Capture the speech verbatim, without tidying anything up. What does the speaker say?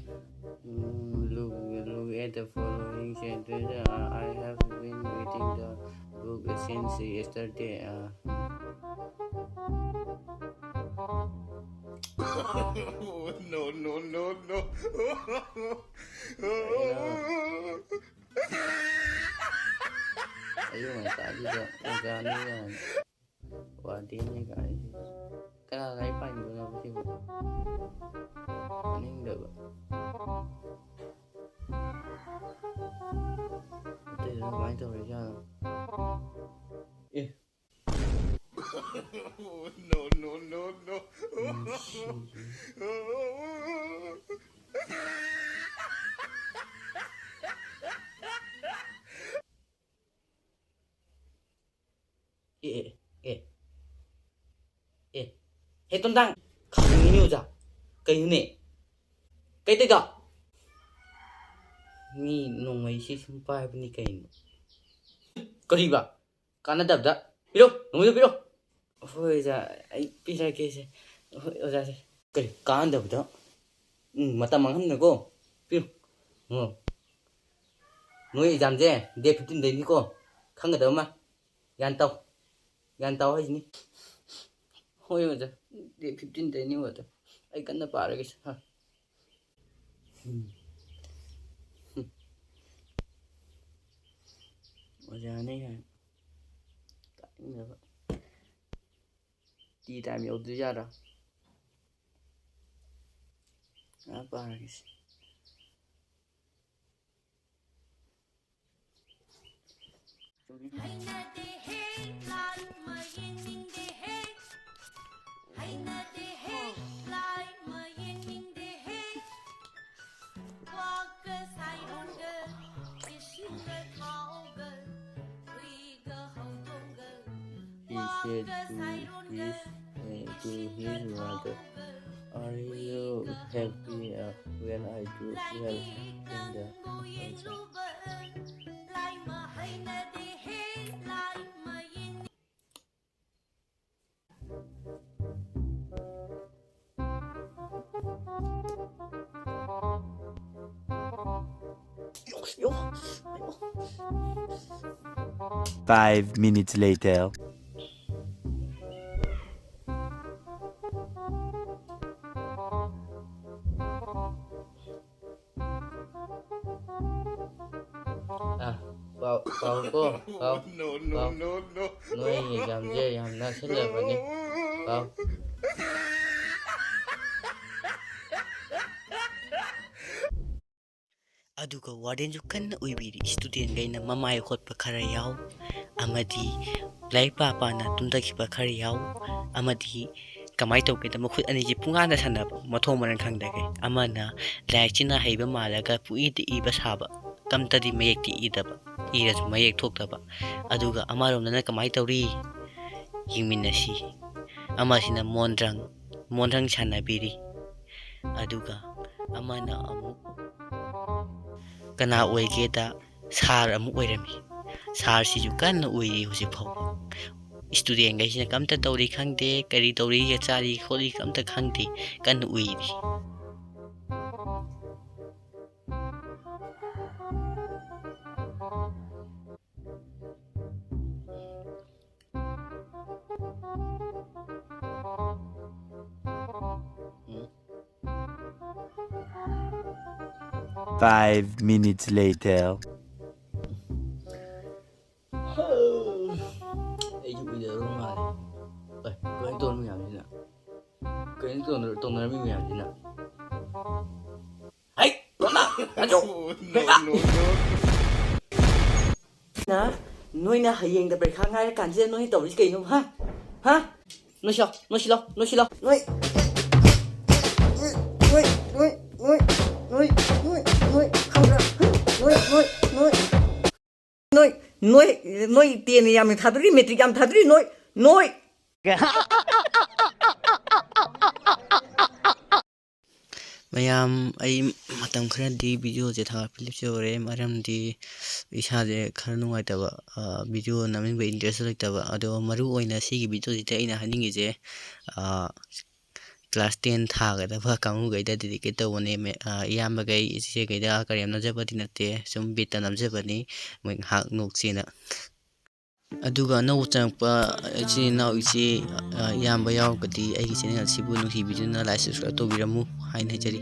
Mm, look, look at the following sentence. Uh, I have been reading the book since yesterday. Uh, No, no, no, no. ꯑꯌꯨꯛ ꯉꯟꯇꯥꯗꯨꯗ ꯑꯣꯖꯥꯅ ꯌꯥꯅꯤ꯫ ꯋꯥꯔꯗꯦꯟꯅꯤ ꯀꯥꯏꯁꯤ꯫ ꯀꯅꯥ ꯂꯥꯏꯔꯤꯛ ꯄꯥꯏꯅꯤꯡꯗꯣꯏꯅꯣ ꯁꯤꯕꯨ? ꯄꯥꯅꯤꯡꯗꯕ꯫ ꯑꯇꯩꯗꯨꯅ ꯀꯃꯥꯏꯅ ꯇꯧꯔꯤꯖꯥꯠꯅꯣ? ꯑꯦ꯫ No, no, no, no. ꯎꯝ, ꯁꯤꯁꯦ꯫ ꯑꯦ ꯑꯦ ꯑꯦ ꯑꯦ꯫ ꯍꯦ ꯇꯣꯟꯗꯥꯡ꯫ ꯈꯪꯉꯤꯅꯦ ꯑꯣꯖꯥ꯫ ꯀꯩꯅꯣꯅꯦ? ꯀꯩ ꯇꯧꯗꯣ? ꯃꯤ ꯅꯣꯡꯃꯩꯁꯤ ꯁꯨꯝ ꯄꯥꯏꯕꯅꯤ ꯀꯩꯅꯣ꯫ ꯀꯔꯤꯕ? ꯀꯥꯟꯅꯗꯕꯗ꯫ ꯄꯤꯔꯣ, ꯅꯣꯡꯃꯩꯗꯣ ꯄꯤꯔꯣ꯫ ꯍꯣꯏ ꯑꯣꯖꯥ, ꯑꯩ ꯄꯤꯔꯒꯦꯁꯦ꯫ ꯍꯣꯏ ꯑꯣꯖꯥꯁꯦ꯫ ꯀꯔꯤ ꯀꯥꯟꯅꯗꯕꯗ? ꯎꯝ, ꯃꯇꯝ ꯃꯥꯡꯍꯟꯒꯅꯨꯀꯣ꯫ ꯄꯤꯌꯨ꯫ ꯑꯣ꯫ ꯅꯣꯏ ꯑꯦꯛꯖꯥꯝꯁꯦ ꯗꯦꯠ ꯐꯤꯐꯇꯤꯟꯗꯩꯅꯤꯀꯣ꯫ ꯈꯪꯒꯗꯕ ꯑꯃ꯫ ꯒ꯭ꯌꯥꯟ ꯇꯥꯎ꯫ ꯒ꯭ꯌꯥꯟ ꯇꯥꯎ ꯍꯥꯏꯁꯤꯅꯤ꯫ ꯍꯣꯏ ꯑꯣꯖꯥ, ꯗꯦꯠ ꯐꯤꯐꯇꯤꯟꯗꯩꯅꯤ ꯑꯣꯖꯥ꯫ ꯑꯩ ꯀꯟꯅ ꯄꯥꯔꯒꯦꯁꯦ꯫ ꯍꯥ꯫ ꯎꯝ꯫ ꯎꯝ꯫ ꯑꯣꯖꯥꯅꯦ ꯀꯥꯏꯅ꯫ ꯇꯥꯅꯤꯡꯗꯕ꯫ ꯇꯤ ꯇꯥꯏꯝ ꯌꯧꯗ꯭ꯔꯤꯖꯥꯠꯂꯣ? ꯉꯥꯏꯍꯥꯛ ꯄꯥꯔꯒꯦꯁꯦ꯫ ꯍꯩꯅꯗꯦꯍꯦ, ꯂꯥꯏ ꯃ ꯌꯦꯡꯅꯤꯡꯗꯦꯍꯦ꯫ ꯍꯩꯅꯗꯦꯍꯦ, ꯂꯥꯏ ꯃ ꯌꯦꯡꯅꯤꯡꯗꯦꯍꯦ꯫ ꯀ꯭ꯋꯥꯛꯀ ꯁꯥꯏꯔꯣꯟꯒ, ꯏꯁꯤꯡꯒ ꯊꯥꯎꯒ, ꯍꯨꯏꯒ ꯍꯧꯗꯣꯡꯒ, He said to his, uh, to his mother, "Are you happy, uh, when I do well in the exam?" Five minutes later. ꯑꯥ, ꯄꯥꯎ, ꯄꯥꯎ ꯀꯣ, ꯄꯥꯎ, No, no, ꯄꯥꯎ꯫ No, no. ꯅꯣꯏ examꯁꯦ ꯌꯥꯝ ꯅꯛꯁꯤꯜꯂꯕꯅꯤ꯫ ꯄꯥꯎ꯫ ꯑꯗꯨꯒ wardenꯁꯨ ꯀꯟꯅ ꯎꯏꯕꯤꯔꯤ꯫ Studentꯈꯩꯅ ꯃꯃꯥꯏ ꯍꯣꯠꯄ ꯈꯔ ꯌꯥꯎ, ꯑꯃꯗꯤ ꯂꯥꯏꯔꯤꯛ ꯄꯥ ꯄꯥꯅ ꯇꯨꯝꯊꯈꯤꯕ ꯈꯔ ꯌꯥꯎ, ꯑꯃꯗꯤ ꯀꯃꯥꯏꯅ ꯇꯧꯒꯦꯗ, ꯃꯈꯨꯠ ꯑꯅꯤꯁꯤ ꯄꯨꯡꯉꯥꯟꯗ ꯁꯥꯟꯅꯕ, ꯃꯊꯣꯡ ꯃꯔꯝ ꯈꯪꯗꯈꯩ꯫ ꯑꯃꯅ ꯂꯥꯏꯔꯤꯛꯁꯤꯅ ꯍꯩꯕ ꯃꯥꯜꯂꯒ ꯄꯨꯡꯏꯗ ꯏꯕ ꯁꯥꯕ, ꯀꯝꯇꯗꯤ ꯃꯌꯦꯛꯇꯤ ꯏꯗꯕ, ꯏꯔꯁꯨ ꯃꯌꯦꯛ ꯊꯣꯛꯇꯕ꯫ ꯑꯗꯨꯒ ꯑꯃꯔꯣꯝꯗꯅ ꯀꯃꯥꯏꯅ ꯇꯧꯔꯤ? ꯌꯦꯡꯃꯤꯟꯅꯁꯤ꯫ ꯑꯃꯁꯤꯅ ꯃꯣꯟꯗ꯭ꯔꯪ, ꯃꯣꯟꯗ꯭ꯔꯪ ꯁꯥꯟꯅꯕꯤꯔꯤ꯫ ꯑꯗꯨꯒ ꯑꯃꯅ ꯑꯃꯨꯛ ꯀꯅꯥ ꯑꯣꯏꯒꯦꯗ, ꯁꯥꯔ ꯑꯃꯨꯛ ꯑꯣꯏꯔꯝꯃꯤ꯫ ꯁꯥꯔꯁꯤꯁꯨ ꯀꯟꯅ ꯎꯏꯔꯤ ꯍꯧꯖꯤꯛ ꯐꯥꯎꯕ꯫ Studentꯈꯩꯁꯤꯅ ꯀꯝꯇ ꯇꯧꯔꯤ ꯈꯪꯗꯦ, ꯀꯔꯤ ꯇꯧꯔꯤ, ꯆꯥꯔꯤ ꯈꯣꯠꯂꯤ ꯑꯝꯇ ꯈꯪꯗꯦ, ꯀꯟꯅ ꯎꯏꯔꯤ꯫ Five minutes later. ꯑꯩꯁꯨ ꯎꯏꯗꯔꯕ ꯃꯥꯜꯂꯦ꯫ ꯑꯦ, ꯀꯩꯅꯣ ꯇꯧꯔ ꯃꯌꯥꯝꯁꯤꯅ? ꯀꯩꯅꯣ ꯇꯧꯅ-, ꯇꯧꯅꯔꯝꯃꯤ ꯃꯌꯥꯝꯁꯤꯅ? ꯍꯩ, ꯇꯣꯝꯕ, ꯔꯥꯖꯨ, ꯕꯦꯝꯃ! ꯅ, ꯅꯣꯏꯅ ꯍꯌꯦꯡꯗ ꯄꯔꯤꯈꯥ ꯉꯥꯏꯔꯀꯥꯟꯁꯤꯗ ꯅꯣꯏꯅ ꯇꯧꯔꯤꯁꯤ ꯀꯩꯅꯣ, ꯍꯥ? ꯍꯥ? ꯅꯣꯏ ꯁꯤꯂꯣ, ꯅꯣꯏ ꯁꯤꯂꯣ, ꯅꯣꯏ ꯁꯤꯂꯣ, ꯅꯣꯏ, ꯅꯣꯏ, ꯈꯪꯕ꯭ꯔꯥ? ꯅꯣꯏ, ꯅꯣꯏ, ꯅꯣꯏ, ꯅꯣꯏ, ꯅꯣꯏ, ꯅꯣꯏ ten ꯌꯥꯝꯅ ꯊꯥꯗꯣꯔꯤ, matric ꯌꯥꯝ ꯊꯥꯗꯣꯔꯤ, ꯅꯣꯏ, ꯅꯣꯏ꯫ ꯃꯌꯥꯝ, ꯑꯩ ꯃꯇꯝ ꯈꯔꯗꯤ videoꯁꯦ ꯊꯥꯒꯠꯄ ꯂꯦꯞꯆꯧꯔꯦ, ꯃꯔꯝꯗꯤ ꯏꯁꯥꯁꯦ ꯈꯔ ꯅꯨꯡꯉꯥꯏꯇꯕ, ꯑ, video ꯅꯝꯅꯤꯡꯕ interest ꯂꯩꯇꯕ꯫ ꯑꯗꯣ ꯃꯔꯨ ꯑꯣꯏꯅ ꯁꯤꯒꯤ videoꯁꯤꯗ ꯑꯩꯅ ꯍꯥꯏꯅꯤꯡꯉꯤꯁꯦ, ꯑ, class ten ꯊꯥꯒꯗꯕ ꯀꯥꯡꯕꯨꯈꯩꯗ dedicate ꯇꯧꯕꯅꯦ꯫ ꯃꯦ-, ꯑ, ꯏꯌꯥꯝꯕꯈꯩ, ꯏꯆꯦꯈꯩꯗ ꯀꯔꯤꯝ ꯅꯝꯖꯕꯗꯤ ꯅꯠꯇꯦ, ꯁꯨꯝ ꯕꯤꯠꯇ ꯅꯝꯖꯕꯅꯤ, ꯃꯣꯏ ꯉꯥꯏꯍꯥꯛ ꯅꯣꯛꯁꯦꯅ꯫ ꯑꯗꯨꯒ ꯑꯅꯧꯕ ꯆꯪꯉꯛꯄ ꯏꯆꯤꯟ ꯏꯅꯥꯎ, ꯏꯆꯦ, ꯑ, ꯏꯌꯥꯝꯕ ꯌꯥꯎꯔꯒꯗꯤ ꯑꯩꯒꯤ channel ꯑꯁꯤꯕꯨ ꯅꯨꯡꯁꯤꯕꯤꯗꯨꯅ like, subscribe ꯇꯧꯕꯤꯔꯝꯃꯨ ꯍꯥꯏꯅ ꯍꯥꯏꯖꯔꯤ꯫